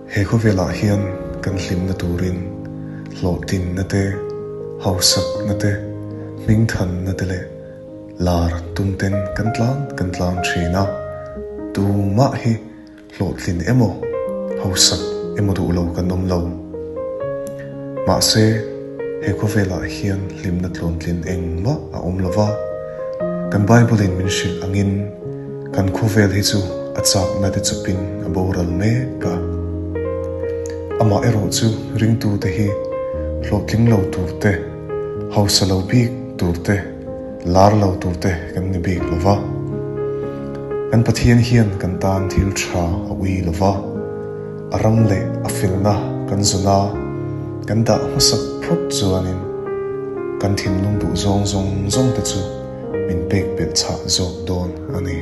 He khawvelah hian kan hlimna turin hlawhtlinna te, hausakna te, hmingthanna te leh lar tumten kan tlan kan tlan thin a. Tumah hi hlawhtlin emaw, hausak emaw duh lo kan awm lo. Mahse, he khawvelah hian hlimna tlawntlin engmah a awm lo va. Kan Bible-in min hrilh angin kan khawvel hi chu a chakna te chawpin a boral mek a. Amah erawh chu ringtute hi hlawhtling lo tur te, hausa lo bik tur te, lar lo tur te kan ni bik lo va. Kan Pathian hian kan tan thil tha a ui lo va, a ram leh a felna kan zawn a, kan dah hmasak phawt chuanin kan thinlung duh zawng zawng zawng te chu min pek belh chhah zawk dawn a ni.